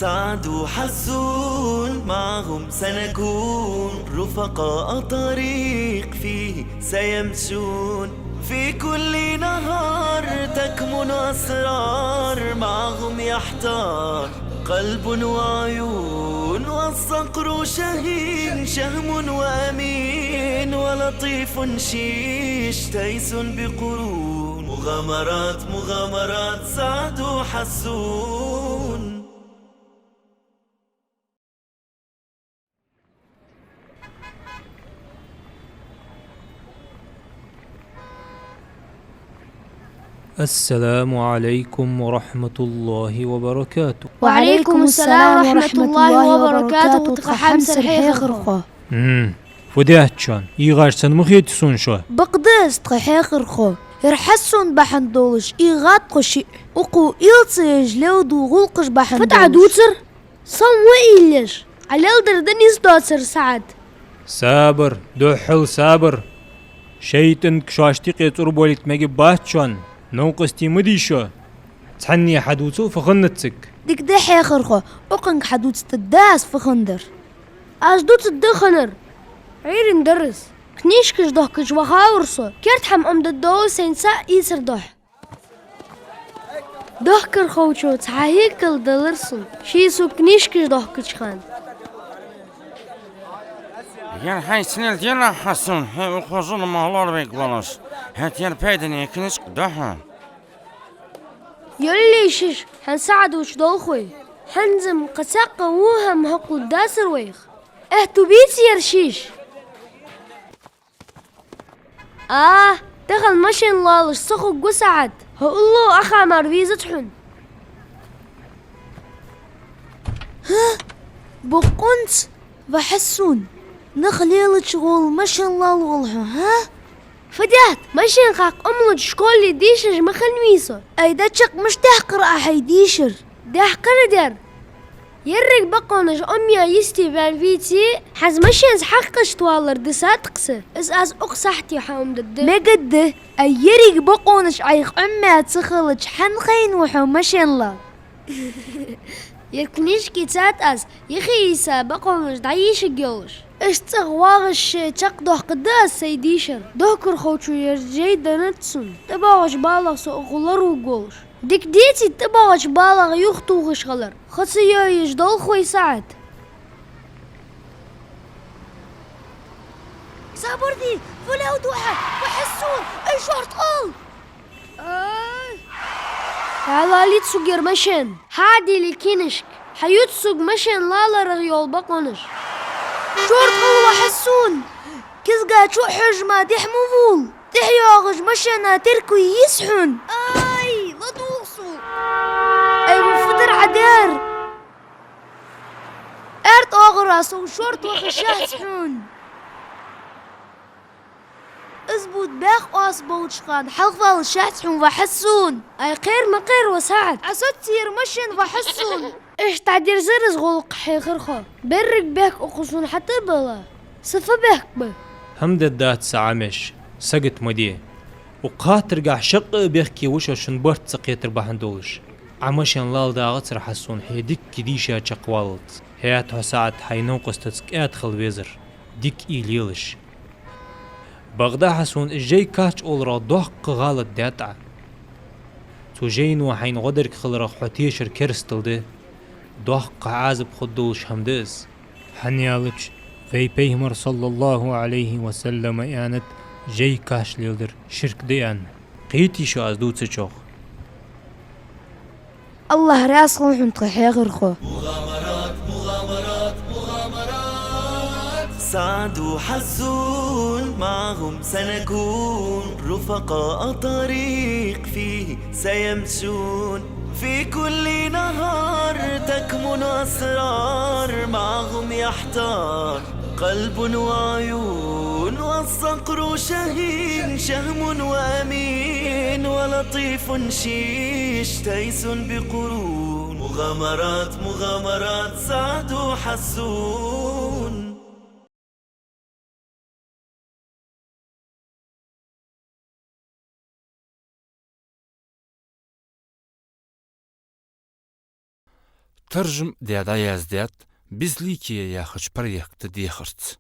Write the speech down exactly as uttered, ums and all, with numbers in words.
سعد وحسون معهم سنكون رفقاء طريق فيه سيمشون. في كل نهار تكمن أسرار معهم يحتار قلب وعيون. والصقر شهين شهم وأمين ولطيف شيش تيس بقرون. مغامرات مغامرات سعد وحسون. السلام عليكم ورحمة الله وبركاته. وعليكم السلام ورحمة الله وبركاته. Тха хьамсара хьехархо. М, фу даьд шоана? ИгӀаш санна ма хетий сона шо? Бакъда из, тха хьехархо. Ер Хьасун бахьан долаш ийгӀад тхо шиъ. Укхо уйла ца еш леладу гӀулакхаш бахьан долаш. Фу дувцар? Со ма уйла еш. Ӏа леладер да нийса доацар, СаӀад. Сабар, духхьал сабар. ШайтӀанга шоашта юкъе цӀур болийта мегаш бац шоана. Новкъостий ма дий шо. Цхьанне хьадувцал, фу хиннад цига. Дика да, хьехархо, укханга хьадувцаргда аз, фу хиннадар. Аз дувцаргда хиннар. Ӏуйрийна дар из. Книжкаш дохкаш вахавар со. Керда хӀама Ӏомадергдолаш сайна цаӀ ийцар духьа. Дохкархочо цхьа хьекал делар сона, ше сога книжкаш дохкача хана. Ер хьайна синел дела, Хьасун, хьо укхаза ма лоравергвалаш. ХӀаьта ер пайдане книжка да хьона. Йоллий шиш, хьан СаӀад вуч долхой. ХӀанз-м кхы цхьаккха во хӀама хьокхалургдацар вайх. Эхь, ту бийци ер шиш? А, тахан машен лалаш ца хургва, СаӀад. Хьо уллув Ӏаха мара везац хьона. ХӀа? Бокъонца, ва Хьасун, нах лелача гӀолла машен лалвалий хьо, хӀа? Фу даьд, машен хьакха Ӏомалуча школе дешаш ма хиннавий со. Айда чакх, мишта даьккхар Ӏа хьай дешар? Даьккхар дер. Еррига бокъонаш Ӏомаяь йисте ваьнна веце, хьа машенца хьакхашта валар дисад-кх са. Из аз укх сахьте хьа Ӏомадергда. Мегаргда, ай еррига бокъонаш Ӏайха Ӏомаяь ца хилча, хьан хайнав хьо машен лала? Ер книжка ийцад аз, юхе йиса бокъонаш дӀайийшаргйолаш. Иштта цӀагӀа вагӀаш ше чакхдоаккхаргда аз сай дешар. Дохкархочо ер жай деннад сона, тӀабоагӀача балагӀа со укхо лоравергволаш. Дика деций тӀабоагӀача балагӀа юхатохаш хилар? Ха ца йоаеш долхой, СаӀад? Сабар де, фу леладу хьо, ва Хьасун, ай шортта хила! Ай! ДӀалалийта сога ер машен. Хьаделий книжка. Хьаювц сога машен лаларах йола бокъонаш. Шортта хила, ва Хьасун! Кизга чу а хьожаш ма дехьа ма вул. ТӀехьа йоагӀаш машена теркам йий-те хьона? Ай, ладувгӀа сона! Ай, ва фу дар Ӏа дер? Аьрда оагӀора сов шортта вахаш яц хьона. Из бутт бӀаьха оаз болча хана хьалхавалаш яц хьона, ва Хьасун. Ай, кхера ма кхера, ва СаӀад. Ӏа соцций ер машен, ва Хьасун. Иштта дӀадерзар из гӀулакх, хьехархо. Берриг бехк укхо сона хьатӀабилла. Са фу бехк ба? ХӀама дергдац са Ӏамаш, сагота ма де. Укх хаттаргахьа шаккха а бехке ва шо шун барт ца кхетар бахьан долаш. Ӏа машен лала дагӀацар, Хьасун, хье дикка дийша чакхваллалца. ХӀаьта хьо, СаӀад, хьай новкъостаца кӀаьда хила везар, дика уйла елаш. Бакъда, Хьасун, из жай кхача оларах доккха гӀалат даьд Ӏа. Цу жайно хьайна гӀо дергхиларах хьо тешар керастал да. Доккха Ӏазап хургдолаш хӀама да из. ХӀана аьлча вай Пайхамара, саллаллахӀу Ӏалайхи ва саллам, аьннад, жай кхача леладар ширк да аьнна. Кхетий шо аз дувцачох? АллахӀ раьза хилва хьона, тха хьехархо. سعد وحسون معهم سنكون رفقاء طريق فيه سيمشون. في كل نهار تكمن أسرار معهم يحتار قلب وعيون. والصقر شهين شهم وأمين ولطيف شيش تيس بقرون. مغامرات مغامرات سعد وحسون. таржам даь дӀаяздаьд «Безликие» яхача проекта дехарца.